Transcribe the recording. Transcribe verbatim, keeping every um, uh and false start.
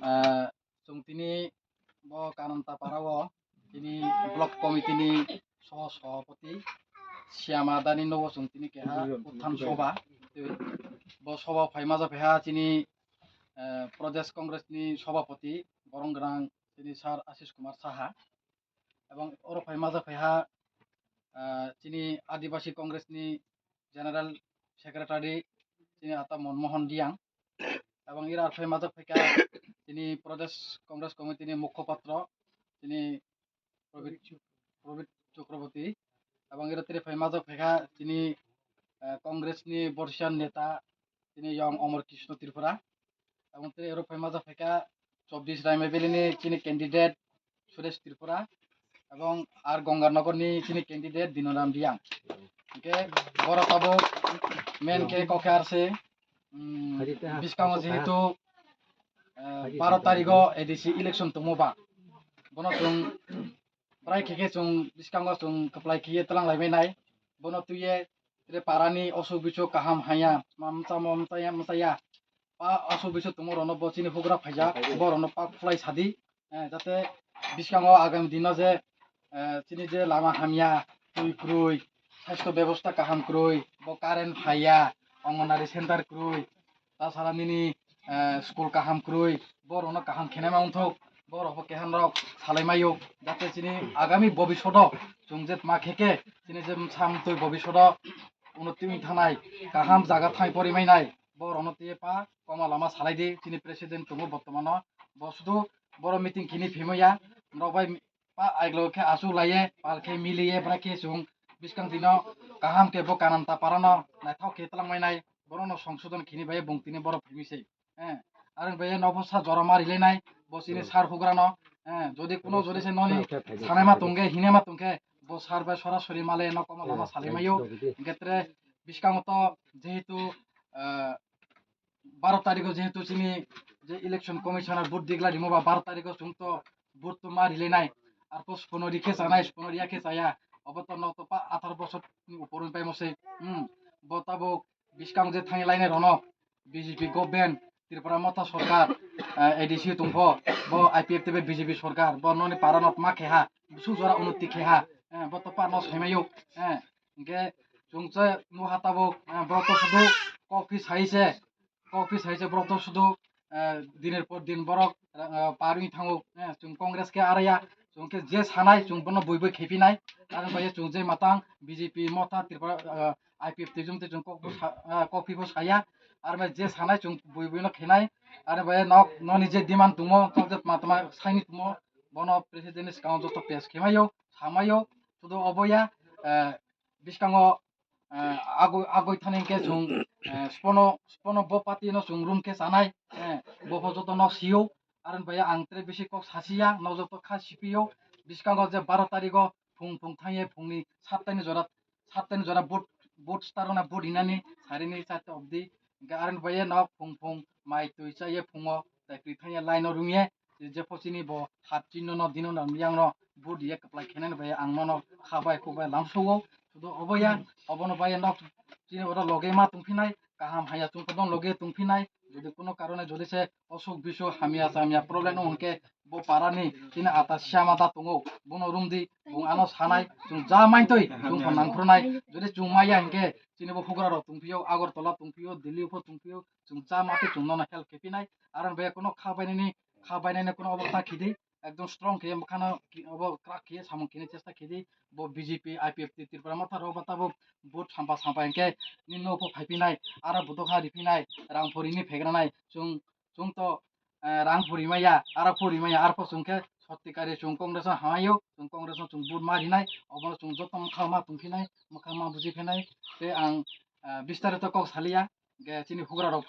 Ah, chwng tini bo Kanantapara o tini block committee ni soh sabhapati Shyama Dani nogo chwng tini keha uthan soba. Bo soba phaima ja phaha chini, eh, Pradesh Congress ni sabhapati borong gwnang chini Sir Ashish Kumar Saha ebong oro phaima ja phaha, ah, chini Adibasi Congress ni General Secretary chini ata Monmohan Diang. Ebong ira phai majak phaikha chini Pradesh Congress Committee ni Mukhopatro chini Probit, Probit Chakraborty. Ebong ira tiri phai majak phaikha chini, eh, Congress ni Borsian Neta chini Yong Omor Krishna Tripura. Ebong tiri iro phai majak phaikha chobbish Raima Valley ni chini candidate Suresh Tripura ebong ar Ganganagor ni chini candidate Dinoram Riang. Hingke borok abo main khe kokhe arse, um, biskango jehetu, eh, baro tarigo A D C election tongmo ba, bono chwng bwrai khe khe chwng biskango chwng kwplai khiye twlang lai mai nai, bono twiye tere parani osuk bisuk kaham haya, ma mchamo mchaya mchaya, pa osuk bisuk tongmo rokno bo chini hugra phaijak, borokno pak phlai sadi. Eh, jate biskango agami dino je, eh, chini je lama hamya, twi kwrwi, sastho bebosta kaham kwrwi, bo current phaiya, Anganwadi center kwrwi, tasala nini, eh, school kaham kwrwi, borokno kaham khenai ma wngthok, borok bo keha norok salai maio, jate chini agami bobishodo chwng je tma khe khe chini je samtwi bobishodo unnoti wng thangnai, kaham jaga thai pori mainai, borokno tei pa koma lama salai di, chini president tongo bortomano, bo sudu boro meeting khini phimaya, norok bai pa aiglo khe asuk laiye, pal khe miliye, bwra khe chwng bwskang dino kaham khe bo Kanantapara no naithok khe twlang mainai, borokno songsodon khini bai bung tini borok phimi se. Eh, arwng bai nobo sa jora ma rilainai, bo chini sir hugrano, eh, jodi kuno jodi se noni sanai ma tongkhe, hinai ma tongkhe, bo sir bai sorasori male no koma lama salai maio, hingke tere bwskango to jehetu, eh, baro tariko jehetu chini je election commissioner vote digla rimo ba baro tariko chwng to vote to ma rilainai. Arpho sponori khe chanai, sponori ya khe chaya. Obo to nok to pa atharo bosor ni upor ni paimo se. Hmm. Bo tabuk bwskang je thangwi lainai rono B J P government, Tripura Motha Sarkar, eh, A D C tongpho, bo I P F T bai B J P sarkar, bo noni para nok ma kheha, busu jora unnoti kheha, eh, bo to pa no saimaio, eh, hingke chwng che nuha tabuk, eh, borok to sudu kok phi sai se, kok phi sai se borok to sudu, eh, diner por din borok, eh, parwi thango, eh, chwng Congress khe araya, chwng khe je sanai chwng bono bui bui khepinai, aroni bai chwng je matang B J P Motha Tripura, eh, I P F T jum te chwng kok bo sa, eh, kok phi bo saya, aroni bai je sanai chwng bui bui no khenai, aroni bai nok noni je demand tongmo, kok je tma tma saini tongmo, bono president ni swkango joto pes khemaio, samaio, sudu oboya, eh, bwskango, eh, agoi, agoi thani hingke chwng, eh, spono, spono bo party no chwng room khe chanai, eh, bo pho joto nok sio, aroni bai ang tere bisi kok sasiya, nok joto kha sipio, bwskango je baro tariko phung phung thangye phungni satta ni jora, satta ni jora vote, vote starona vote hinani sarini charta obdi, hingke aroni bai nok phung phung mai twi chaye phungo, tai twi thangye line o rungye, je pho chini bo hat chinno no dino na yang no vote ye kwplai khenani bai ang nono kha bai khuk bai lamsogo. Sudo obo ya, obono bai nok chini oro loge ma tongphinai, kaham haya chwng kodon loge tongphinai, jodi kuno karone jodi se osuk bisuk hamya chamya problem no hwnkhe bo parani chini ata siyama da tongo, bono rumdi, bung ano sanai, chwng ja maitwi chwng phan nangkhrunai, jodi chwng maya hwnkhe chini bo hugra rok tongphio, Agartala tongphio, Delhi pho tongphio, chwng ja matwi chwng nono help khepinai, aroni bai kuno kha bainani kha bainani kuno obo ta khidi, ekdom strong khe mwkhano ki-, obo crack khe samung kini chesta khidi, bo B J P, I P F T Tripura Motha rok bo tabuk vote sampa sampa hingke nini no pho phaipinai, aro bo dokha ripinai, rang phorini phegranai, chwng, chwng to, eh, rang phori maya, aro phori maya, arpho chwng khe sotti kari chwng Congress no hamaio, chwng Congress no chwng vote ma rinai, obono chwng joto mwkhang ma tongphinai, mwkhang ma bujiphinai, tei ang, eh, bistarito kok saliya. Hingke chini hugra rok